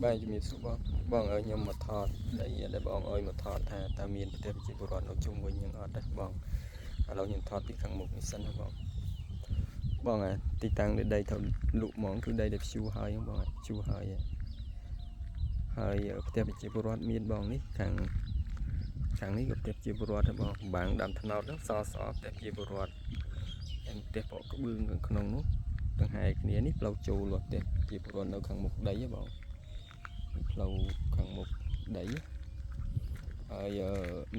បាទជំរាបសួរបងបងឲ្យខ្ញុំមកថតដីដែលបងឲ្យមកថតថាតើមានផ្ទះប្រជាពលរដ្ឋនៅជុំវិញនឹងអត់ទេបងឥឡូវខ្ញុំថតពីខាងមុខនេះសិនណាបងបងអាទីតាំងដែលដីត្រូវលក់ហ្មងគឺដីដែលព្យួរហើយហ្នឹងបងព្យួរហើយហើយផ្ទះប្រជាពលរដ្ឋមានបងនេះខាងខាងនេះក៏ផ្ទះប្រជាពលរដ្ឋដែរបងបាងដើមថ្នោតហ្នឹងសសផ្ទះប្រជាពលរដ្ឋហើយផ្ទះប៉ក់ក្បឿងខាងក្នុងនោះទាំងហែគ្នានេះផ្លូវចូលរបស់ផ្ទះប្រជាពលរដ្ឋនៅខាងមុខដីហ៎បង ផ្លូវខាងមុខដីហើយ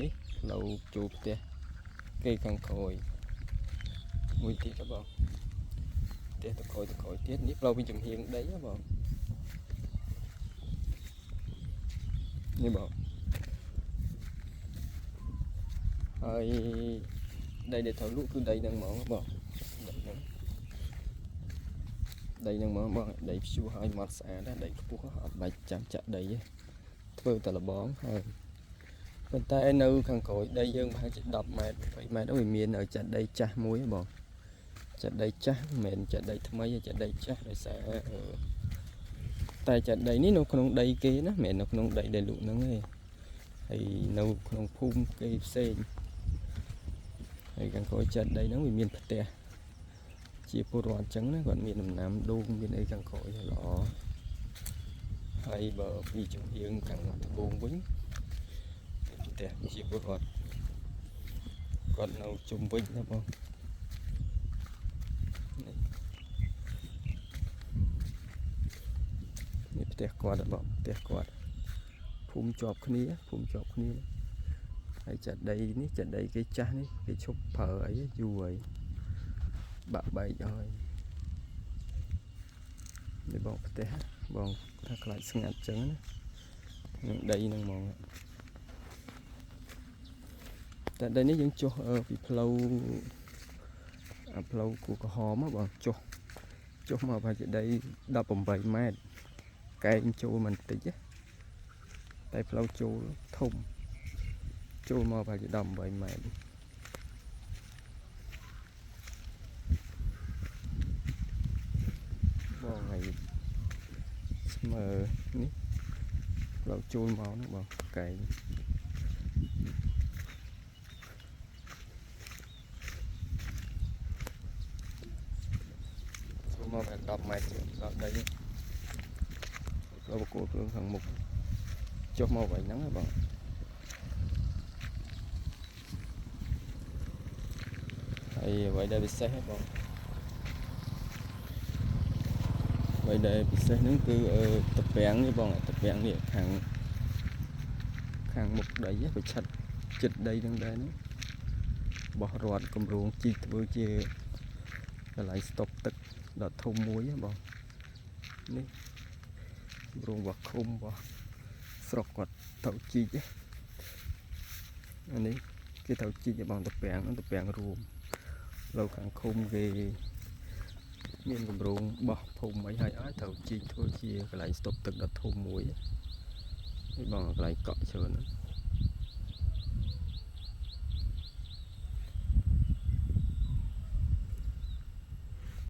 នេះផ្លូវចូលផ្ទះគេខាងក្រោយមួយទៀតហ៎បងផ្ទះតក្រោយតក្រោយទៀតនេះផ្លូវវិញចំហៀងដីហ៎បងនេះបងហើយដីដែលត្រូវលក់គឺដីហ្នឹងហ្មងបងដីហ្នឹងដីហ្នឹងហ្មងបងដីព្យួរហើយម៉ត់ស្អាតណាស់ដីខ្ពស់អត់បាច់ចាំចាក់ដីទេធ្វើតែលបងហើយប៉ុន្តែនៅខាងក្រោយដីយើងប្រហែលជា10ម៉ែត្រ20ម៉ែត្រវាមានចាក់ដីចាស់មួយបងចាក់ដីចាស់មិនមែនចាក់ដីថ្មីទេចាក់ដីចាស់ដោយសារតែចាក់ដីនេះនៅក្នុងដីគេណាមិនមែននៅក្នុងដីដែលលក់ហ្នឹងទេហើយនៅក្នុងភូមិគេផ្សេងហើយខាងក្រោយចាក់ដីហ្នឹងវាមានផ្ទះជាពលរដ្ឋអញ្ចឹងណាគាត់មានដំណាំដូងមានអីខាងក្រោយល្អហើយបើពីចំហៀងខាងត្បូងវិញផ្ទះជាពលរដ្ឋគាត់នៅជុំវិញណាបងនេះនេះផ្ទះគាត់បងផ្ទះគាត់ភូមិជាប់គ្នាភូមិជាប់គ្នាហើយចាក់ដីនេះចាក់ដីគេចាស់នេះគេឈប់ប្រើអីយូរហើយបាក់បែកហើយនេះបងផ្ទះបងថាខ្លាចស្ងាត់ចឹងណានឹងដីហ្នឹងហ្មងតែដីនេះយើងចុះពីផ្លូវអាផ្លូវគូក្រហមហ៎បងចុះចុះមកប្រហែលជាដី18ម៉ែត្រកែងចូលមិនតិចទេតែផ្លូវចូលធំចូលមកប្រហែលជា18ម៉ែត្របងហើយស្មើនេះផ្លូវចូលមកហ្នឹងបងកែងចូលមកប្រហែល10ម៉ែត្រជាងដល់ដីនេះផ្លូវបកគោភ្លើងខាងមុខចុះមកវិញហ្នឹងហ៎បងហើយអ្វីដែលពិសេសហ៎បងអ្វីដែលពិសេសហ្នឹងគឺតពាំងនេះបងតពាំងនេះខាងខាងមុខដីហ៎ប្រឆិតចិត្តដីហ្នឹងដែរហ្នឹងបោះរត់គម្រោងជីកធ្វើជាកន្លែងស្តុកទឹកដ៏ធំមួយហ៎បងនេះគម្រោងរបស់ឃុំរបស់ស្រុកគាត់ត្រូវជីកហ៎អានេះគេត្រូវជីកឲ្យបងតពាំងហ្នឹងតពាំងរួមផ្លូវខាងឃុំគេមានគម្រោងបោះភូមិអីហើយឲ្យត្រូវជីកធ្វើជាកន្លែងស្តុកទឹកដ៏ធំមួយនេះបងកន្លែងកក់ច្រើនណាស់